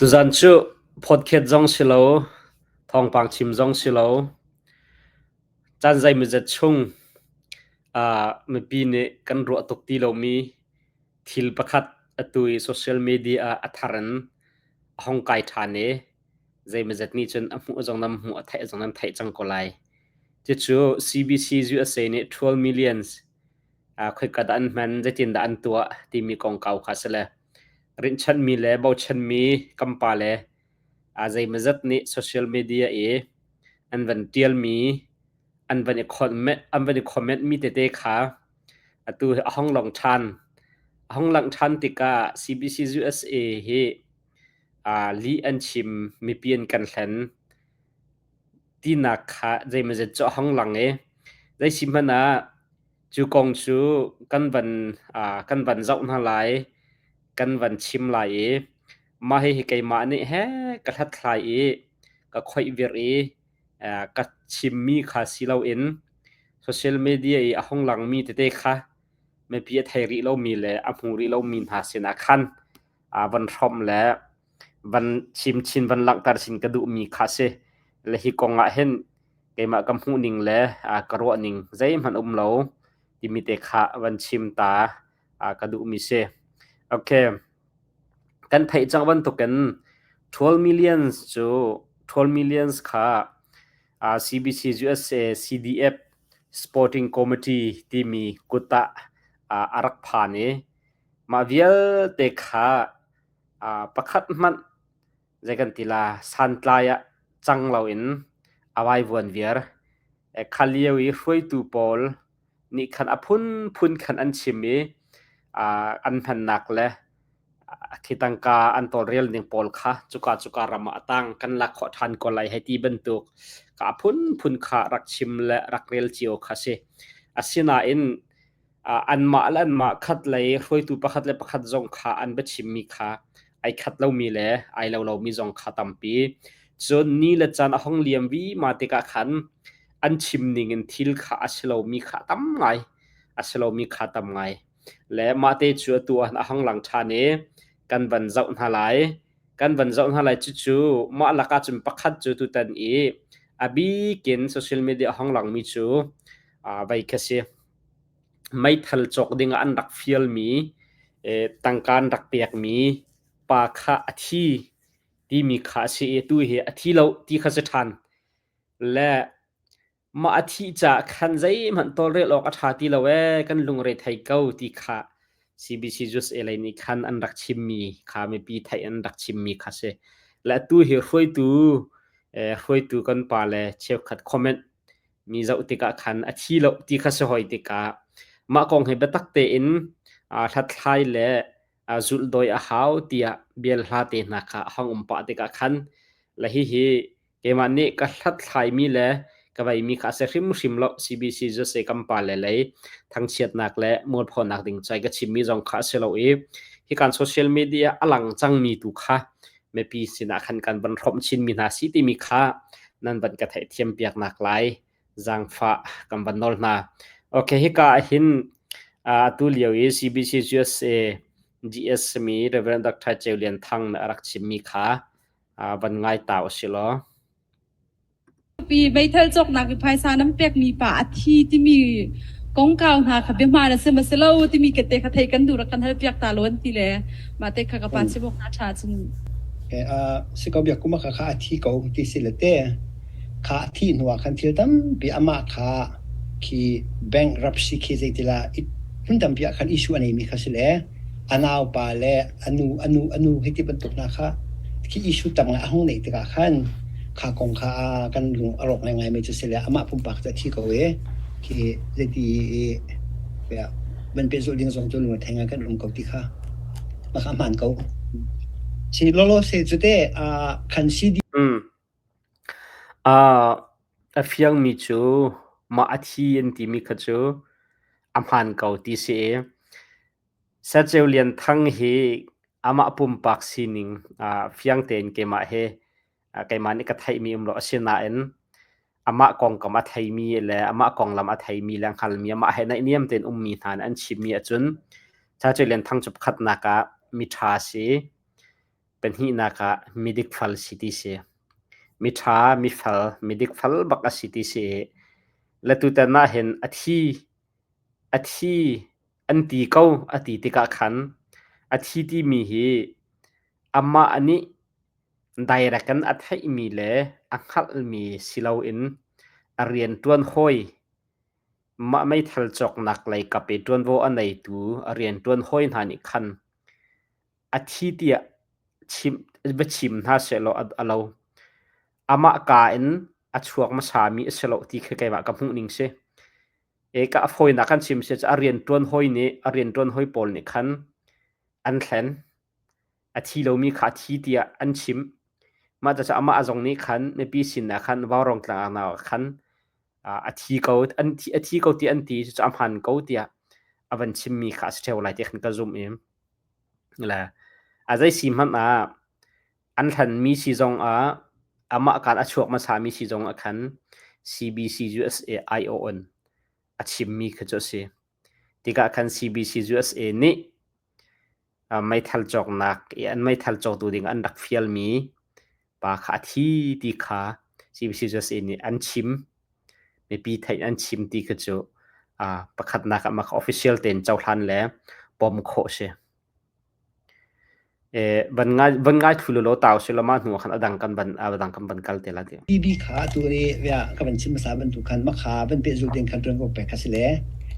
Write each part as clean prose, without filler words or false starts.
Tuzan cu podcast zong si lo, thawngpang chim zong si lo, caan zeimawzat chung mipi nih kan ruah tuk ti lomi thil pakhat atu i social media ah a thar in a hong kai ṭhan i zeimawzat nih cun a hmuh zong nan hmuh, a theih zong nan theih cang ko lai. Cucu CBC USA nih 12 millions khoika dah an hman, zeitindah an tuah timi kongkau kha a si le rinhchanhmi le bochanmi kan pale zeimawzat nih social media i an van ṭialmi, an van i an van i comment mi tete kha atu hi a hong lang ṭhan. A hong langh ṭhan tikah CBC USA hi lih an chim, mipi an kan hlen tinak kha zeimawzat cu a hong lang i zeisi hmanh ah cu kong cu kan van kan van zoh hna lai, kan van chim lai i mah hihi keimah nih he ka hlathlai i ka khoih vir i ka chimmi kha si loin social media i a hung langmi tete kha mipi a thei rih lomi le a hmu rih lomi hna sinah khan van hrawmh le van chim chin van langhter chin ka duhmi kha si. Le hi kong ah hin keimah ka hmuhning le ka ruahning zeihmanh um lo timi te kha van chim ta ka duhmi si. Okay. Kan theih cang bantukin 12 millions cu 12 millions kha CBC USA CDF Sporting Committee timi kut ah a rak phan i mah vialte kha pakhat hmanh zei kan ti la santlai ah cang loin a vaivuan viar. Kha lio i hruaitu pawl nih khan a phunphun khan an chim i an hmannak le khi tangka an tawlrel ning pawl kha cuka cuka ram ah a tang kan lak khawh ṭhan ko lai hei ti bantuk ka a phunphun kha rak chim le rak rel cio kha si. Asinain anmah le anmah khat lei hruaitu pakhat le pakhat zong kha an biachimmi kha ai khat lomi le ai lo lomi zong kha tampi. Cun ni le caan a hong liam vima tikah khan an chim ning in thil kha a si lomi kha tam ngai, a si lomi kha tam ngai. Le mah te cu atu ah a hong lang ṭhan i kan van zoh hna lai. Kan van zoh hna lai. Cucu mah lakah cun pakhat cu tutan i a bikin social media a hong langmi cu vei kha si. Meithal cawk dingah an rak fialmi, tangka an rak pekmi pa kha a thi timi kha a si i tu hi a thi lo ti kha si ṭhan. Le mah a thih caah khan zeihmanh tawlrel awk a ṭha ti lo ee, kan lungre thei ko ti kha CBC USA lei nih khan an rak chimmi kha mipi theih an rak chimmi kha si. Le atu hi hruaitu hruaitu kan pa le cheukhat comment mi zoh tikah khan a thi lo ti kha si hoi tikah mah kong hi biatak tein hlathlai le zulhdawi a hau tiah bial hla te hna kha a hong um pah tikah khan le hihi keimah nih ka hlathlaimi le ka veimi kha a si hrimhrim lo. CBC Jose kan pa le lei thangchiatnak le mualphonak ding cai ka chimmi zong kha a si lo i hi kan social media a lang cangmi tu kha mipi sinah khan kan van hrawmh chinmi hna si timi kha nan van ka theihthiam piak nak lai zaangfah kan van nawl hna. Okay, hika ah hin atu lio i CBC USA GS mi Reverend Dr. Ceu Lian Thang nih a rak chimmi kha van ngai ta usih law. Pi meithal cawknak i phaisa nan pekmi pa a thi timi kongkau hna kha biahmaan a si ma si lo timi ke te kha thei kan duh rak kan hal piak ta lo an ti le mah te kha ka pa chimawk hna ṭha cun. Si ko biak kuma kha kha a thi ko ti si le te kha a thi hnu ah khan thil tampi amah kha khi bankruptcy khi zeitila hmun tampi ah khan issue a neimi kha si le a naupa le a nu a nu a nu hei ti bantuk hna kha khi issue tam ngai a hung neih tikah khan kha kong kha kan lung a rawk ngaingai mi cu si le amah pumpak cu a thi ko i khi zeiti i van pehzulh ding zong cu lung a thei ngai kan um ko ti kha mah kha a hmaan ko. Si lawlaw se cu te khan CD A fiangmi cu mah a thi an timi kha cu a hmaan ko ti si i Saceu Lian Thang hi amah pumpak sining fiang tein keimah he keimah nih ka theihmi um lo. Asinain amah kongkam a theimi le amah konglam a theimi le a hngalmi amah he naihniam tein ummi hna nih an chimmi ahcun Saceu Lian Thang cu pakhatnak ah miṭha a si. Pahnihnak ah midikfal si ti si. Miṭha, mifel, midikfal bak a si ti si i le tutan ah hin a thi, a thi an ti ko a ti tikah khan a thi timi hi amah nih direct in a theihmi le a hngalhmi si loin a rianṭuan hawi mah meithal cawknak lei kap i ṭuanvo a neitu a rianṭuan hawi hna nih khan a thi tiah chim, va chim hna sehlaw a lo. Amah kaa in a chuak hmasami a si lo ti khi keimah ka hmuh ning si. E ka a fawinak kan chim si cu a rianṭuan hawi nih a rianṭuan hawi pawl nih khan an thlen. A thi lomi kha a thi tiah an chim. Mah cucu amah zong nih khan mipi sinah khan vaurawng tlang ah khan a thi ko an thi a thi ko ti an ti cucu a hmaan ko tiah a van chimmi kha a si ṭheo lai ti khan ka zumh i le a zei si hmanh ah an hlanmi si zong ah amah kaan a chuak hmasami si zong ah khan CBC USA aiawh in a chimmi kha cu a si. Tikah khan CBC USA nih meithal cawknak i an meithal cawktu ding an rak fialmi pa kha a thi ti kha CBC USA nih an chim. Mipi theih an chim ti kha cu pakhatnak ah mah kha official tein cohlan le pom khawh si. Van ngai van ngai thlu law tau si law mah hnu ah khan a dang kan van a dang kan van kal te la ti. TB kha atu i via ka van chim hmasa bantuk khan makha van pehzulh ding khan ṭuanvo pek kha si le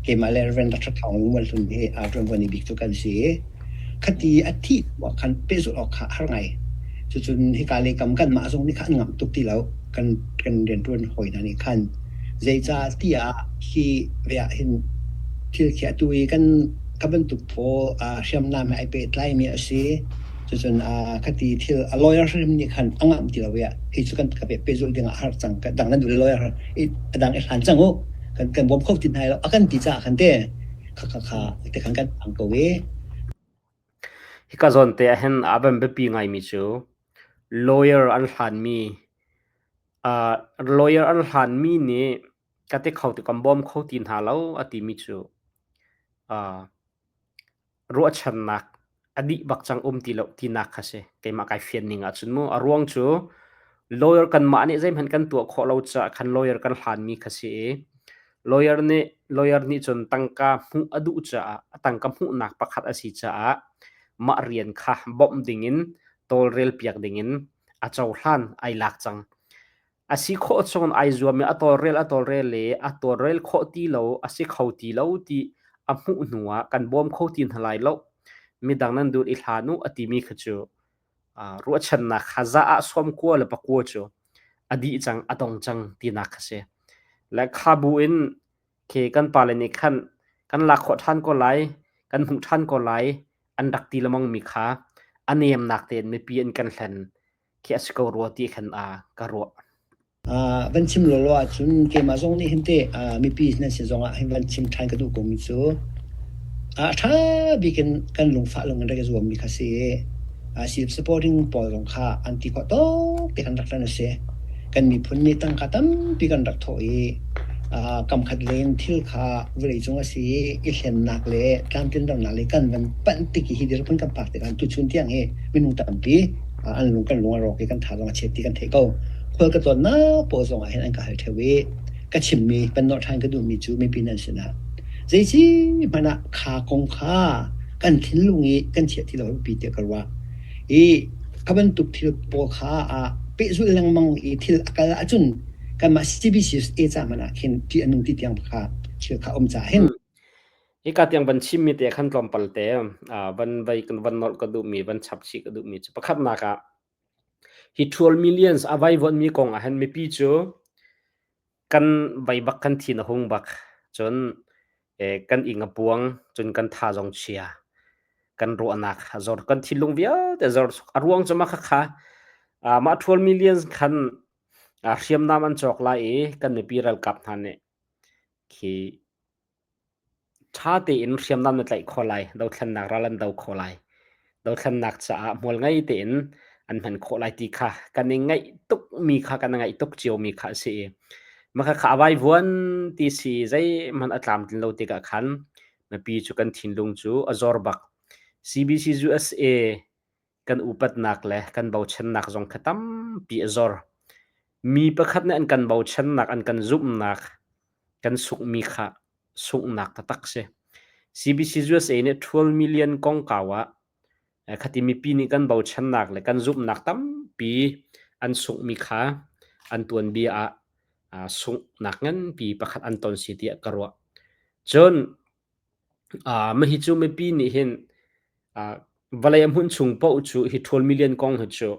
keimah le Reverend Dr. Thawng Mualhlun hi ṭuanvo ni bik cu kan si. Khati a thih hnu ah khan pehzulh awk kha a har ngai. Cucun hika lei kam kanmah zong nih khan an ngamh tuk ti lo. Kan kan rianṭuan hawi hna nih khan zeicah tiah hi via hin thil khi atu i kan ka bantuk pawl hriamnam he ai pehtlaimi a si. Cucun khati thil a lawyer hrim nih khan a ngamh ti lo i hi cu kan ka pehzulh ding ah har cang dang nan duh le lawyer a dang i hlan cang u kan kan bawm kho ti hna lo a kan ti caah khan te kha kha kha te khan kan ang ko i Hika zawn te ah hin a van biapi ngaimi cu lawyer an hlanmi lawyer an hlanmi nih ka ti kho ti kan bawm kho ti hna lo a timi cu ruahchannak a dih bak cang um ti lo tinak kha si. Keimah kai fian ning ahcun mu. A ruang cu lawyer kanmah nih zeihmanh kan tuah khawh lo caah khan lawyer kan hlanmi kha si i lawyer nih lawyer nih cun tangka hmuh a duh caah a tangka hmuhnak pakhat a si caah mah rian kha bawmh dingin tawlrel piak dingin a cohlan ai lak cang. A si khawh chung in ai zuam i a tawlrel a tawlrel i a tawlrel khawh ti lo, a si kho ti lo ti a hmuh hnu ah kan bawm kho ti hna lai lo. Midang nan dul i hlan u a timi kha cu ruahchannak kha za ah 90 le 9 cu a dih cang, a dong cang tinak kha si. Le kha bu in khi kan pale nih khan kan lak khawh ṭhan ko lai, kan hmuh ṭhan ko lai an rak ti lengmang mi kha a nemnak tein mipi an kan hlen khi a si ko rua ti khan ka ruah. Van chim lawlaw ahcun keimah zong nih hin teh mipi nan sin zongah hin van chim ṭhan ka duh komi cu a ṭha bik in kan lungfah lung in rak i zuammi kha si i self supporting pawl zong kha an ti khawh tawk te kan rak ṭan a si. Kan miphun nih tangka tampi kan rak thawh i kamkhat leng thil kha vawleicung a si i i hlennak le tlamtlinlonak le kan van panh tik i hi dirhmun kan phak tikah tuchun tiang hi minung tampi an lung kan lung a rawk i kan tha zong a chiat ti kan theih ko. Khual ka tlawnnak pawl zong ah hin an ka hal ṭheo i ka chimmi kan nawr ṭhan ka duhmi cu mipi nan sinah zeici hmanh ah kha kong kha kan thinlung i kan chiah ti lo biapi tiah ka ruah. I kha bantuk thil pawl kha ah pehzulh lengmang i thil a kal ahcun kanmah CBCUSA ca hmanh ah khin ṭih a nung ti tiang kha thil kha um caah hin Hika tiang van chimmi te khan tlawmpal te van vai van nolh ka duhmi van chap chih ka duhmi cu pakhatnak ah hi 12 millions a vaivuanhmi kong ah hin mipi cu kan vai bak kan thin a hung bak cun kan ing a puang cun kan tha zong chia kan ruahnak a zor kan thinlung vialte zor a ruang cu mah khakha mah 12 millions khan hriamnam an cawk lai i kan mipi ralkap hna nih khi Ṭha tein hriamnam na tlaih khawh lai, dothlennak ral an do khawh lai. Dothlennak caah hmual ngei tein an hman khawh lai ti kha kan i ngaih tukmi kha kan i ngaih tuk ciomi kha a si i mah khakha a vaivuan ti si i zeihmanh a tlamtlin lo tikah khan mipi cu kan thinlung cu a zor bak. CBC USA. Kan upatnak le kan bochannak zong kha tampi a zor. Mi pakhat nih an kan bochannak, an kan zumhnak, kan sunghmi kha sunghnak taktak si. CBC USA nih 12 million kongkau ah khati mipi nih kan bochannak le kan zumhnak tampi an sunghmi kha an tuanbia ah sunghnak nganpi pakhat an ton si tiah ka ruah. Cun Mahhi cu mipi nih hin vawlei a hmunh chung paoh cu hi ṭhawl million kong hi cu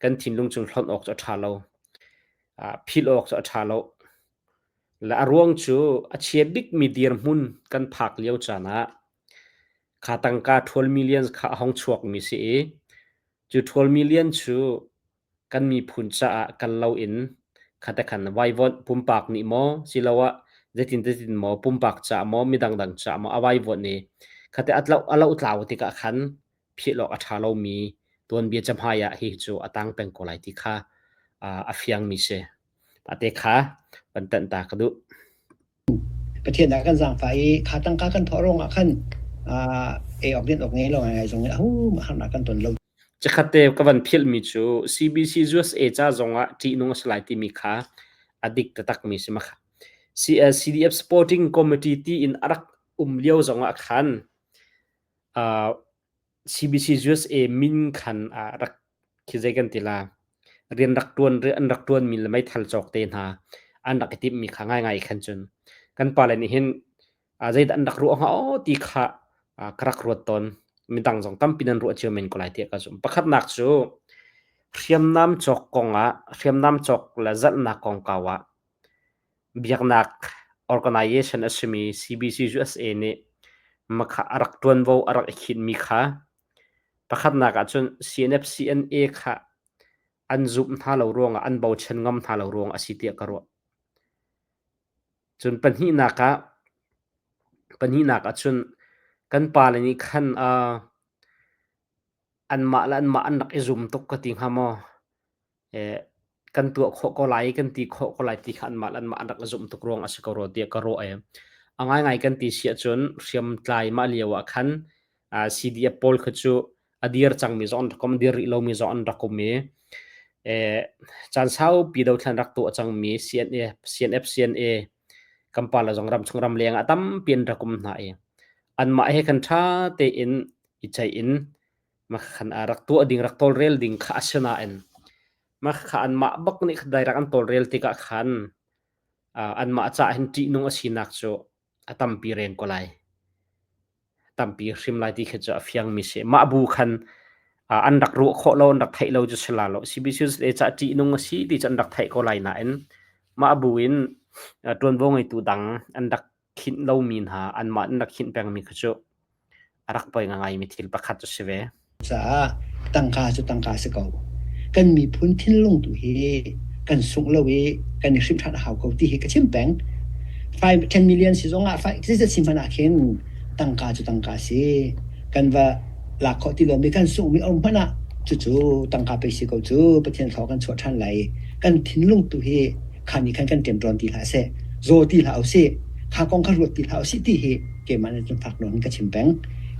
kan thinlung cung hlonh awk cu a ṭha lo. Philh awk cu a ṭha lo. Le a ruang cu a chia bikmi dirhmun kan phak lio caan ah kha tangka ṭhawl million kha a hong chuakmi si i cu ṭhawl million cu kan miphun caah kal loin khate khan vaivuanh pumpak nih maw siloah zeitin zeitin maw pumpak caah maw midang dang caah maw a vaivuanh i khate a tloh a lohtlau tikah khan philh awk a ṭha lomi tuanbia cahmai ah hi cu a tang peng ko lai ti kha a fiangmi si. Mah te kha van tanh ta ka duh. Pathian ah kan zaangfah i kha tangka kan thawh ruangah khan ei awk din awk ngei lo ngai zong in ahu harnak kan ton lo. Chikkhat te ka van philhmi cu CBC USA ca zongah ṭihnung a si lai timi kha a dik taktakmi si ma CDF Sporting Committee tiin a rak um lio zongah khan CBC USA min khan ah rak khi zei kan ti la rian rak ṭuan an rak ṭuanmi le meithal cawk te hna an rak i timhmi kha ngaingai khan cun kan pale nih hin zeidah an rak ruah hnga aw ti kha ka rak ruat tawn. Midang zong tampi nan ruah cio men ko lai tiah ka zumh. Pakhatnak cu hriamnam cawk kongah hriamnam cawk le zalhnak kongkau ah Biaknak organization a simi CBC USA nih makha a rak ṭuanvo a rak i khinhmi kha pakhatnak ahcun CNF-CNA kha an zumh hna lo ruangah an bochan ngam hna lo ruang a si tiah ka ruah. Cun pahnihnak ahcun kan pale nih khan anmah le anmah an rak i zum tuk ka ti hnga maw? Kan tuah khawh ko lai, kan ti khawh ko lai ti kha anmah le anmah an rak i zumh tuk ruang a si ko rua tiah ka ruah i a ngaingai kan ti si ahcun hriamtlai mah lio ah khan CDF pawl kha cu a dir cangmi zong an rak um, a dir rih lomi zong an rak um i caan saupi dothlan rak tuah cangmi CNA, CNF, CNA kan pale zong ramchung ramleng ah tampi an rak um hna i anmah he khan ṭha tein i ceih in Makhan a rak tuah ding rak tawlrel ding kha a si nain makha anmah bak nih direct an tawlrel tikah khan anmah caah hin ṭihnung a sinak cu a tampi reng ko lai. Tampi hrim lai ti khi cu a fiangmi si. Mah bu khan an rak ruah khawh lo, an rak theih lo cu si la lo. CBCUSA caah ṭihnung a si ti cu an rak theih ko lai nain mah bu in ṭuanvo ngeitu dang an rak khinh lomi hna anmah an rak khinh pengmi kha cu a rak poi ngaimi thil pakhat cu si ve. Caah tangka cu tangka si ko. Kan miphun thinlung tu hi kan sungh lo i kan i hrimh ṭhan a hau ko ti hi ka chim peng. 5 10 million si zong ah zeizat si hmanh ah khin tangka cu tangka si. Kan va lak khawh ti lomi kan sunghmi a um hmanh ah cucu tangka pei si ko cu Pathian thlaw kan chuah ṭhan lai. Kan thinlung tu hi kha nih khan kan ṭemṭawn ti hlah seh, zaw ti hlah usih, kha kong kha ruat ti hlah usih ti hi keimah nih cun fak nawn in ka chim peng.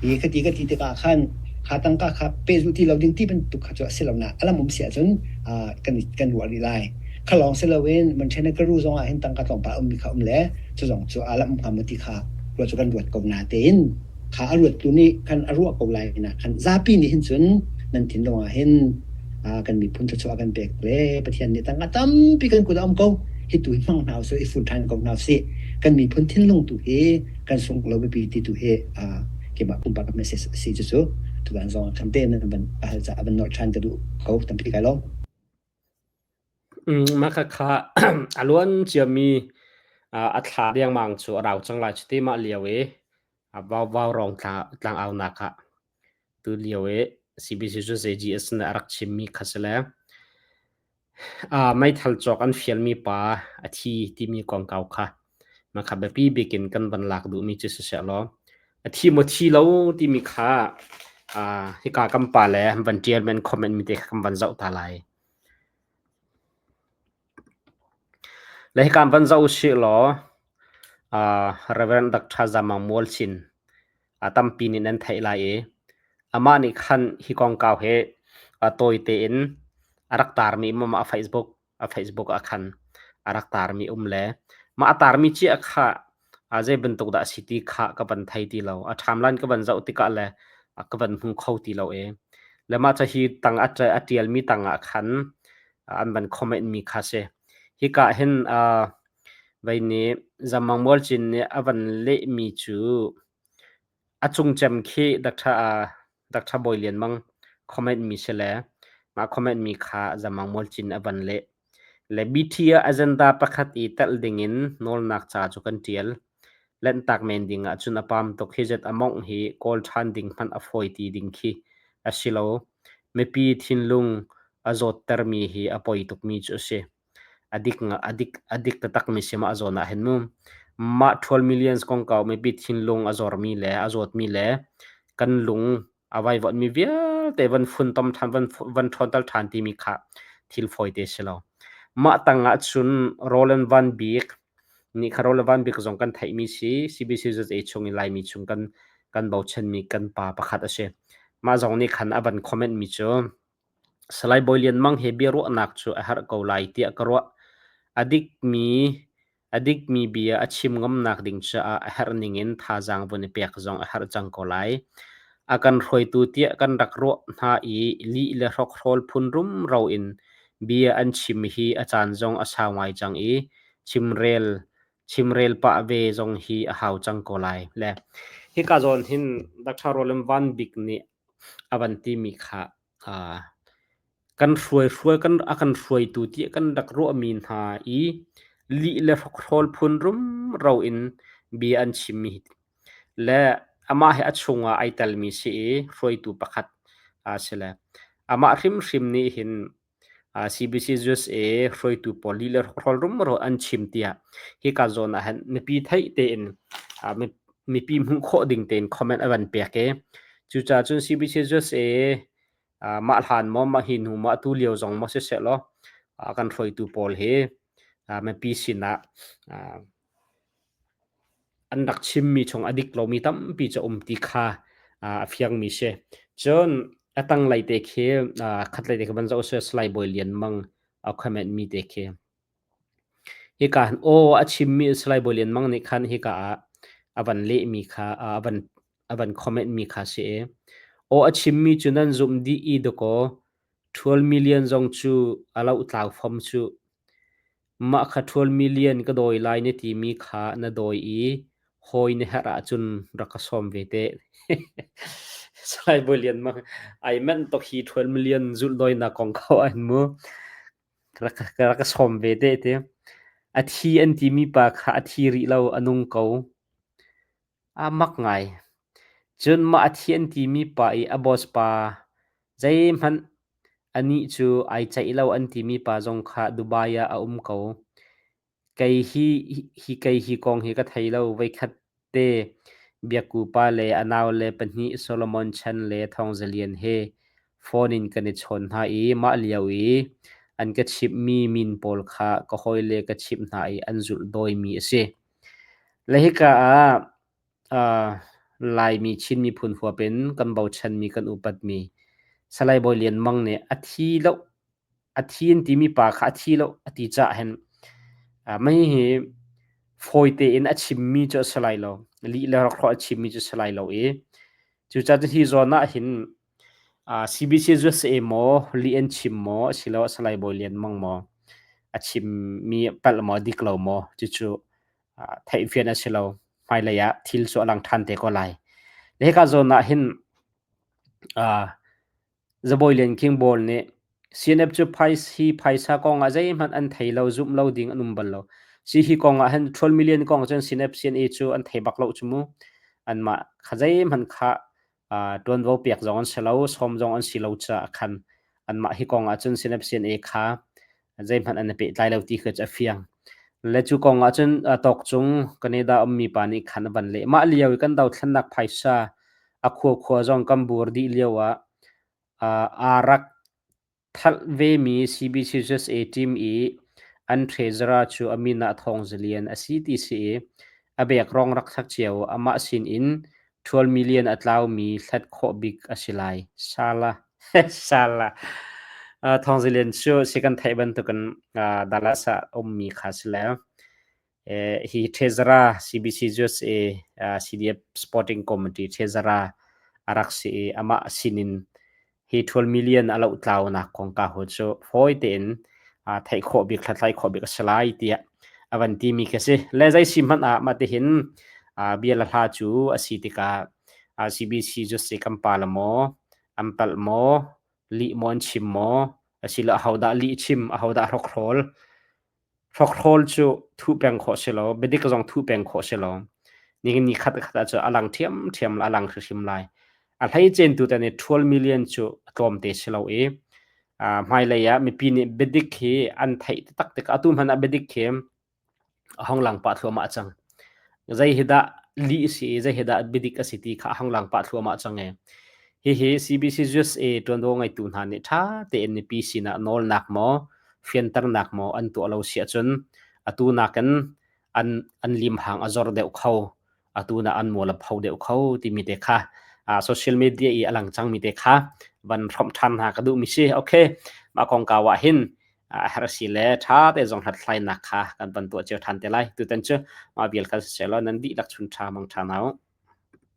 I khati ka ti tikah khan kha tangka kha pehzulh ti lo ding ti bantuk kha cu a si lo na a lam um si ahcun kan kan ruah rih lai. Kha lawng si loin Montenegro zong ah hin tangka tlawmpal a ummi kha um le cu zong cu a lam um hnga maw ti kha ruah cu kan ruat ko na tein kha a ruattu nih khan a ruah ko lai na khan zapi nih hin cun nan thinlung ah hin kan miphun thluachuah kan pek le Pathian nih tangka tampi kan kut ah um ko hi tu hi hmang hna usih i fun ṭhan ko hna usih kan miphun thinlung tu hi kan sung lo biapi ti tu hi keimah pumpak ka message a si cucu tutan zong ah khan te nan van hal caah van nolh ṭhan ka duh ko tampi kai lawm. Mah khakha a luan ciami a thla dengmang cu a rau cang lai cuti mah lio i vaurawng tlangaunak ah tulio i CBC cu ZGS nih a rak chimmi kha si le meithal cawk an fialmi pa a thi timi kongkau kha mah kha biapi bik in kan van lak duhmi cu siseh law a thi maw thi lo timi kha hika kan pa le van ṭial men comment mi te kha kan van zoh ta lai. Le hika van zoh usih law Reverend Dr. Zamang Mualchin a tampi nih nan theih lai i. Amah nih khan hi kongkau hi tawi tein a rak tarmi um a Facebook a Facebook ah khan a rak tarmi um le mah a tarmi cia kha zei bantuk dah a si ti kha ka van thei ti lo. A timeline ka van zoh tikah le ka van hmu kho ti lo i le mah cu hi tang a ṭialmi tangah khan an van comment mi kha si. Hika hin vei nih Zammang Mualcin nih a van lehmi cu A cungcem khi Dr. Bawi Lian Mang comment mi si le mah comment mi kha Zamang Mualcin a van leh. Le BT ah agenda pakhat i telh dingin nawlnak ca cu kan ṭial. Lanhtak men ding ahcun a pam tuk. Hi zat a mawngh hi kawl ṭhan ding hmanh a fawi ti ding khi a si lo. Mipi thinlung a zawttermi hi a poi tukmi cu a si. A dik taktakmi si mah zawn ah hin mu. Mah 12 millions kongkau mipi thinlung a zormi le a zawtmi le kan lung a vaivuanhmi vialte van funtom ṭhan, van ṭhawnter ṭhan timi kha thil fawite si lo. Mah tang ah cun Roland Van Bik nih kha Roland Van Bik zong kan theihmi si CBCUSA chung i Laimi chung kan bochanmi kan pa pakhat a si. Mah zong nih khan a van comment mi cu Salai Bawi Lian Mang he biaruahnak cu a herh ko lai tiah ka ruah. A dikmi bia a chim ngamnak ding caah a herh ningin thazaang vun i pek zong a herh cang ko lai. A kan hruaitu tiah kan rak ruah hna i lih le hrokhrawl phun rumro in bia an chim hi a caan zong a sau ngai cang i chimrel pah ve zong hi a hau cang ko lai. Le hika zawn hin Dr. Roland Van Bik nih a van timi kha kan hruai kan a kan hruaitu tiah kan rak ruahmi hna i lih le hrokhrawl phun rumro in bia an chimmi le amah hi a chungah ai telmi si i hruaitu pakhat a si le amah hrimhrim nih hin CBC USA hruaitu pawl lih le hrokhrawl rumro an chim tiah hika zawn ah hin mipi theih tein mipi hmuh khawh ding tein comment a van pek i cucaah cun CBC USA mah hlan maw mah hi hnu maw atu lio zong maw siseh law kan hruaitu pawl hi mipi sinah an rak chimmi chung a dik lomi tampi cu a um ti kha a fiangmi si. Cun a tanglei te khi khatlei te khi van zoh usih Salai Bawi Lian Mang a comment mi te khi. Hika hin aw a chimmi Salai Bawi Lian Mang nih khan hika ah a van lehmi kha a van comment mi kha si i aw a chimmi cu nan zumh dih i dakaw 12 million zong cu a lohtlau fom cu. Mah kha 12 million ka dawi lai na timi kha na dawi i hawi na herh ahcun rak ka sawm ve te. Salai Bawi Lian Mang ai manh tuk hi 12 million zulh dawinak kong kho an mu. Rak ka sawm ve te ti. A thi an timi pa kha a thi rih lo, a nung ko. Aa mak ngai. Cun mah a thi an timi pa i a boss pa zeihmanh anih cu ai ceih lo an timi pa zong kha Dubai ah a um ko. Kei hi hi kei hi kong hi ka thei lo. Voikhat te Biakku pa le a naule pahnih Solomon Chan le Thawng Za Lian he phone in kan i chawn hna i mah lio i an ka chimhmi min pawl kha ka hawile ka chimh hna i an zulh dawimi a si. Le hika ah Laimi Chin miphun huap in kan bochanmi kan upatmi Salai Bawi Lian Mang nih a thi lo a thi an timi pa kha a thi lo a ti caah hin mei hi fawi tein a chimmi cu a si lai lo. Lih le hrokhrawl a chimmi cu a si lai lo i cucaah hi zawn ah hin CBC USA maw lih an chim maw asiloah Salai Bawi Lian Mang maw a chimmi palh maw dik lo maw cucu theihfian a si lo. Hmailei ah thil cu a lang ṭhan te ko lai. Hika zawn ah hin Zabawi Lian King Bawl nih CNF cu hi phaisa kong ah zeihmanh an thei lo, zumh lo ding an um bal lo. Si hi kong ah hin 12 million kong cun CNF CNA cu an thei bak lo cu mu. Anmah kha zeihmanh kha ṭuanvo pek zong an si lo, sawm zong an si lo caah khan anmah hi kong ah cun CNF CNA kha zeihmanh an i pehtlai lo ti kha cu a fiang. Le cu kong ah cun tawkcung Canada ummi pa nih khan a van leh. Mah lio i kan dothlennak phaisa a khua zong kan bur dih lio ah aa rak thalh vemi CBCUSA team i an treasurer cu a min ah Thawng Za Lian a si ti si i a bek rong rak sak cio amah sin in 12 million a tlaumi hlat khawh bik a si lai. Sala. Sala. Thawng Zi Lian cu si kan theih bantukin Dallas ah ummi kha si le hi Treasurer CBC USA CDF Sporting Committee Treasurer a rak si i amah sinin hi 12 million a lohtlaunak kongkau hu cu fawi tein theih khawh bik hlathlai khawh bik a si lai tiah a van timi khi si. Le zei si hmanh ah mah tihin bia le hla cu a si tikah CBC cu si kan pa la maw an palh maw lih maw an chim maw asilo ahodah lih chim ahodah hrokhrawl Hrokhrawl cu thuh peng khawh si lo, biadik zong thuh peng khawh si lo. Nihin ni khat khat ah cu a lang ṭhiamṭhiam a lang hrimhrim lai. A hleicen tu tan i 12 million cu a tlawmte si lo i hmailei ah mipi nih biadik hi an theih taktak tikah atu hmanh ah biadik hi a hong lang pah thluahmah cang. Zei hi dah lih si i zei hi dah biadik a si ti kha a hong lang pah thluahmah cang i hihi CBC USA ṭuanvo ngeitu hna nih ṭha tein mipi sinah nawlnak maw fianternak maw an tuah lo si ahcun atu nakin an an limhang a zor deuh kho atu na an mual a pho deuh kho timi te kha social media i a lang cangmi te kha van hrawmh ṭhan hna ka duhmi si. Okay, mah kongkau ah hin a herh si le ṭha te zong hlathlainak kha kan van tuah cio ṭhan te lai. Tutan cu mah vial kha siseh law nan dihlak chun ṭha mang ṭha hna u.